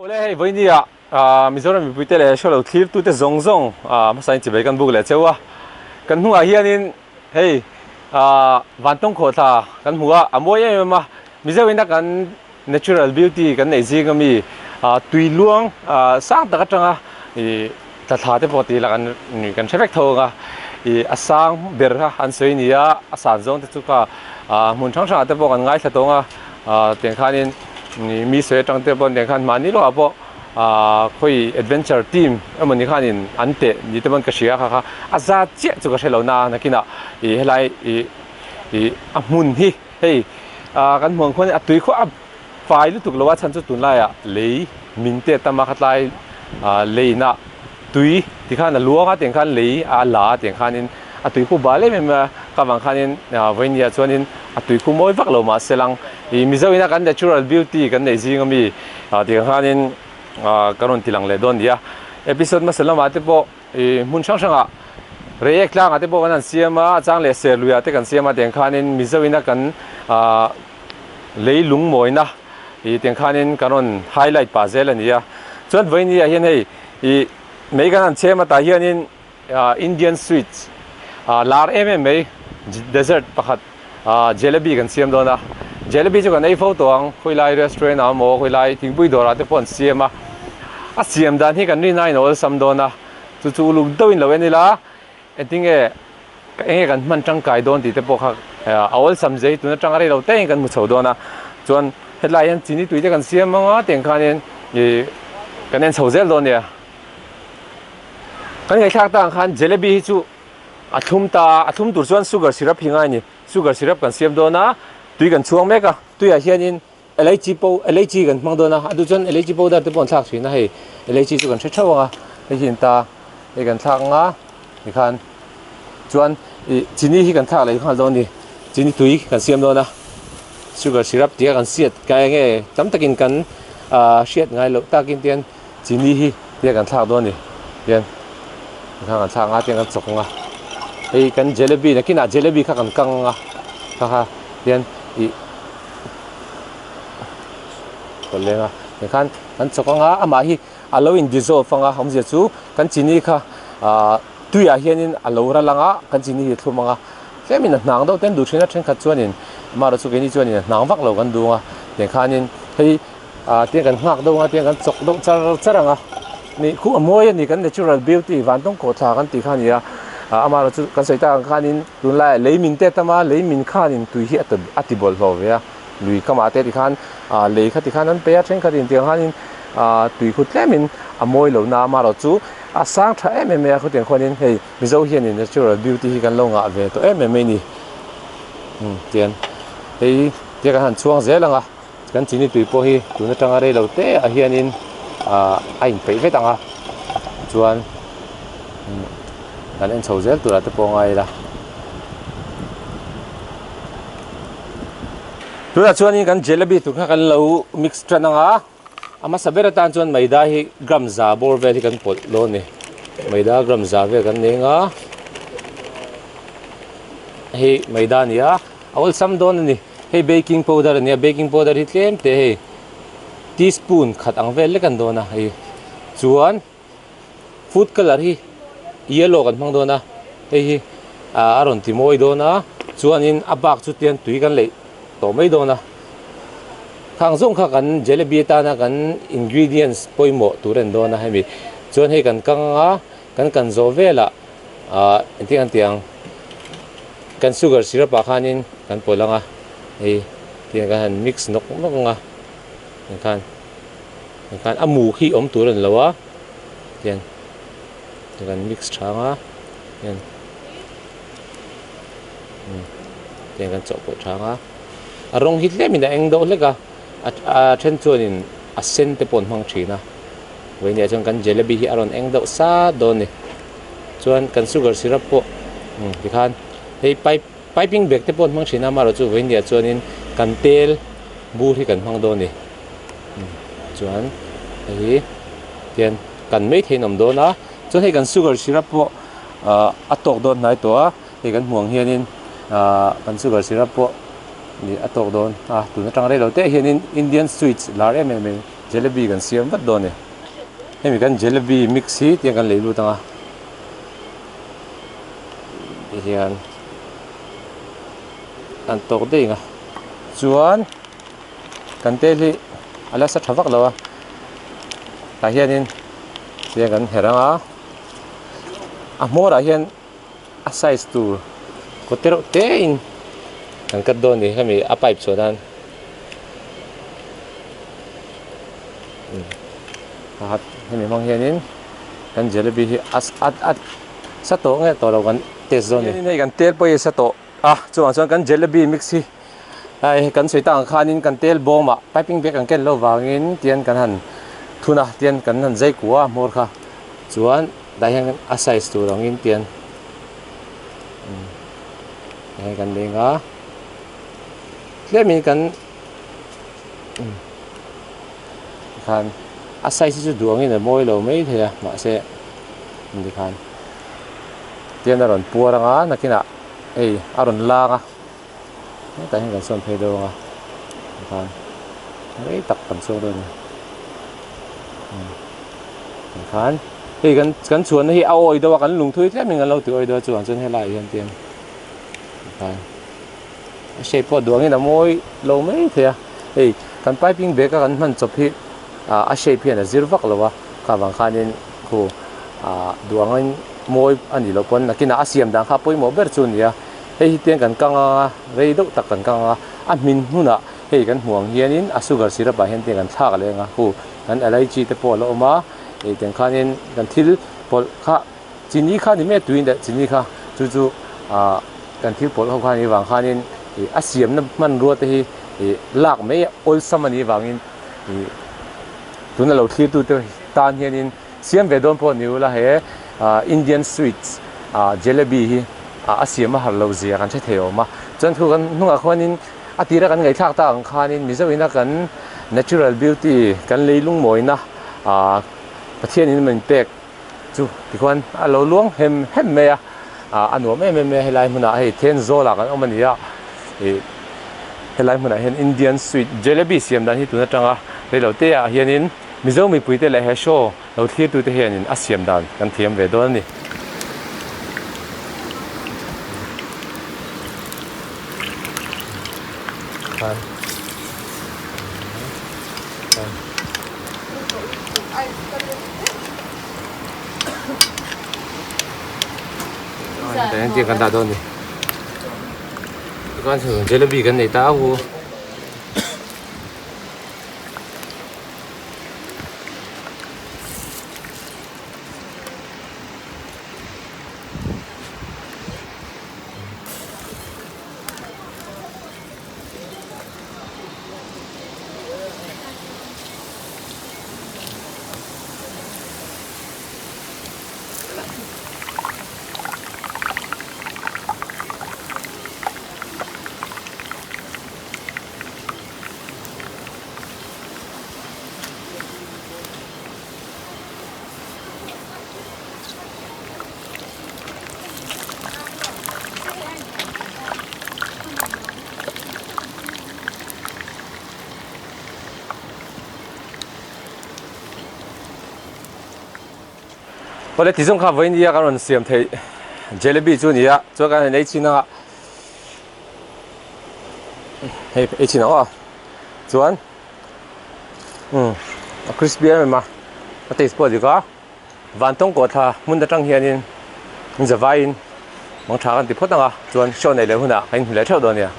Awle hei vawinia Mizoram mipuite leh show lo thlirtute zawng zawng hmasain chibai kan buk leh cheu a. Kan hnungah hianin hei Vantawng khawhthla kan hmu a, a mawi em em a. Mizo ina kan natural beauty kan neih zing ami tui luang sang tak atanga ih tla thla te pawh tih lah kan kan hre vek tho ang a. Ih a sang ber kha an sawi a ni a, a san zawng te chu kha hmun hrang hrangah te pawh kan ngaithla tawng a. Tiang khanin mi sawi atang te pawh tiang khan mahni lawkah pawh khawi adventure team emawni khanin an teh ni te pawn ka hria kha kha a zat chiah chu ka hre lo na nakinah ih helai ih ih a hmun hi hei kan hmuh ang khuan a tui khaw a fai lutuk lo a chhan chu tunlaiah lei min te tam a khatlai leina tui tikhan a luang a tiang khan lei a la a tiang khanin a tui khu bal em em a ka vang khanin vawinia chuanin a tui khu mawi vak lo mah se lang ih mizo ina kan natural beauty kan neih zing ami tiang khanin ka rawn ti lang leh dawn a ni a episode hmasa lamah te pawh ih hmun hrang hrangah reiek tlangah te pawh kan han siam a a chang leh ser luiah te kan siam a tiang khanin mizo ina kan leilung mawina ih tiang khanin kan rawn highlight pah zel a ni a chuan vawinia hian hei ih mei kan han chhem atah hianin Indian sweets lar em em mai dessert pakhat jalebi kan siam dawn a jalebi chu kan ei fo tawh ang khawilai restaurant ah emaw khawilai thingpui dawrah te pawh an siam a a siam dan hi kan rin aiin a awlsam dawn a chu chu uluk deuhin lo en ila engtinge enge kan hman tangkai dawn tih te pawh kha a awlsam zia hi tun atanga rei lo te in kan hmu chho dawn a chuan hetlai hian chini tui te kan siam ang a tiang khanin ih kan en chho zel dawn a nia. Kan ngaihthlak tak ang khan jalebi hi chu a thlum ta a, a thlum tur chuan sugar syrup hi ngai a ni. Sugar syrup kan siam dawn a, tui kan chhuang mek a, tuiah hianin elaichi pawh elaichi kan hmang dawn a, a duh chuan elaichi powder te pawh an thlak thin a hei elaichi chu kan hre theuh ang a, hei hi an ta hei kan thlak ang a tikhan chuan ih chini hi kan thlak leh nghal dawn a ni, chini tui kan siam dawn a, sugar syrup tia kan siat kai nge tam takin kan ah hriat ngai loh takin tian. Chini hi tia kan thlak dawn a ni hian tikhan kan thlak ang a tiang kan chawk ang a hei kan jalebi nakinah jalebi kha kan kang ang a kha kha hian ih kawlh leng a tikhan kan chawk ang a amah hi a lo in dissolve ang a awmzia chu kan chini kha ahh tuiah hianin a lo ral ang a kan chini hi a thlum ang a tlemin a hnang deuh te an duh thin a thenkhat chuanin amaherawhchu chu keini chuanin a hnang vak lo kan duh ang a tikhanin hei. Ah tiang kan nghak deuh ang a tiang kan chawk deuh char char ang a nih khuh a mawi a ni kan natural beauty vantawng kawh thla kan tih kha a ni a ah amaherawh chu kan sawi tak ang khanin tunlaiah lei min te tam a lei min khanin tui hi a ti bawlhhlawh ve a lui kamah te tikhan ah lei kha tikhan an pe a thenkhat in tiang khanin ah tui khu tlemin a mawi lo na amaherawh chu a sang tha em em mai a khawtiang khuanin hei mizo hianin natural beauty hi kan lo ngah ve tawh em em mai a ni tian hei tiang kan han chhuang zel ang a. Kan chini tui pawh hi tun atanga rei lo te ah hianin ah a inpeih vek ang a chuan kan en chho zel turah te pawh a ngai ila. Tunah chuanin kan jalebi tur kha kan lo mix tan ang a, a hmasa ber atan chuan maida hi gram za bawr vel hi kan pawlh dawn a ni. Maida gram za vel kan nei ang a, hei maida a ni a, a awlsam dawn a ni. Hei baking powder a nia baking powder hi tlem te hei teaspoon khat ang vel lek an dawn a hei chuan food colour hi yellow kan hmang dawn a hei hi ah a rawn ti mawi dawn a chuanin a bak chu tian tui kan leih tawh mai dawn a khang zawng kha kan jalebi atana kan ingredients pawimawh tur a ni dawn a hemi chuan hei kan kang anga kan kan zawh velah ah engtin an tih ang. Kan sugar syrup ah khanin kan pawlh ang a, hei tiang kan han mix nawk nawk ang a, tikhan tikhan a mu khi awm tur a ni lo a, tiang kan mix tha ang a, tiang tiang kan chawhpawlh tha ang a, a rawng hi tlemin a eng deuh hlek a, a then chuanin a sen te pawh an hmang thin a, vawiin ah chuan kan jalebi hi a rawn eng deuh sat dawn a ni. Chuan kan sugar syrup pawh tikhan hei pipe piping bag te pawh an hmang thin a amaherawhchu vawiin chuanin kan tel bur hi kan hmang dawn a ni chuan hei hi tian kan mai theihin a awm dawn a chuan hei kan sugar syrup pawh ah a tawk dawn hnai tawh a hei kan hmuh ang hianin ah kan sugar syrup pawh ih a tawk dawn a tun atang rei lo te hianin Indian sweets lar em em mai. Jalebi kan siam vat dawn a ni. Hemi kan jalebi mix hi tiang kan lei lut ang a tihian an tawk daih ang a chuan kan tel hi a la sa tha vak lo a tah hianin tiang kan herh ang a a hmawr ah hian a size tur kaw te reuh te in kan cut dawn a ni hemi a pipe chhuah nan hemi hmang hianin kan jalebi hi a a sa tawh nge tawh lo kan test dawn a ni hei kan tel pawh hi a sa tawh a chuvang chuan kan jalebi mix hi hei kan sawi tak ang khanin kan tel bawmah piping bag an ken loh vangin tian kan han thun a tian kan han zai kuah a hmawr kha chuan. Tah hian a size tur angin tian hei kan leng a tlemin kan tikhan a size hi chu duh angin a mawi lo mai thei a mahse tikhan tian a rawn puar ang a nakinah hei a rawn lang a hetah hian kan sawn phei deuh ang a tikhan rei tak kan chhuak dawn a ni tikhan hei kan kan chhuanna hi a awi deuh a kan lungthui tlem in kan lo ti awi deuh a chuvang chuan helaiah hian tiang tikhan a shape pawh duh angin a mawi lo mai thei a hei kan piping bag a kan hman chawp hi ah a shape hian a zir vak lo a kha vang khanin khu ah duh angin mawi a nih loh pawn nakinah a siam dan kha pawimawh ber chu a ni a. Hei hi tiang kan kang anga rei deuh tak kan kang anga a hmin hnunah hei kan hmuh ang hianin a sugar syrup ah hian tiang kan thlak leh anga hu kan elaichi te pawh a la awm a ih tiang khanin kan thil pawlh kha chini kha ni mai a tui leh chini kha chu chu ah kan thil pawlh ho kha anih vang khanin ih a siamna hmanrua te hi ih lak mai awlsam anih vangin ih tuna lo thlir tute tan hianin Siam ve dawn pawh ni ula he Indian sweets jalebi hi a siam a har lo zia kan hre thei awm a. Chuan thu kan hnungah khuanin a tira kan ngaihthlak tak ang khanin Mizo ina kan natural beauty kan leilung mawina Pathianin min pek chu tikhuan a lo luang hem hem mai a, a nuam em em mai a helai hmunah hei Thenzawl ah kan awm a ni a ih helai hmunah hian Indian sweet jalebi siam dan hi tun atanga reilote ah hianin Mizo mipuite leh he show lo thlirtute hianin a siam dan kan thiam ve dawn a ni. Kan dah dawn a ni. Jalebi kan nei ta a hu. Awle tizawng kha vawiin nia kan rawn siam theih jalebi chu a ni a chuan kan han ei chhin anga hei ei chhin ang aw chuan umm a crispy em em a a taste pawh a dik a vantawng kawh thla hmun atang hianin zavaiin mang tha kan ti phawt ang a chuan show neih leh hunah kan inhmu leh theuh dawn a nia.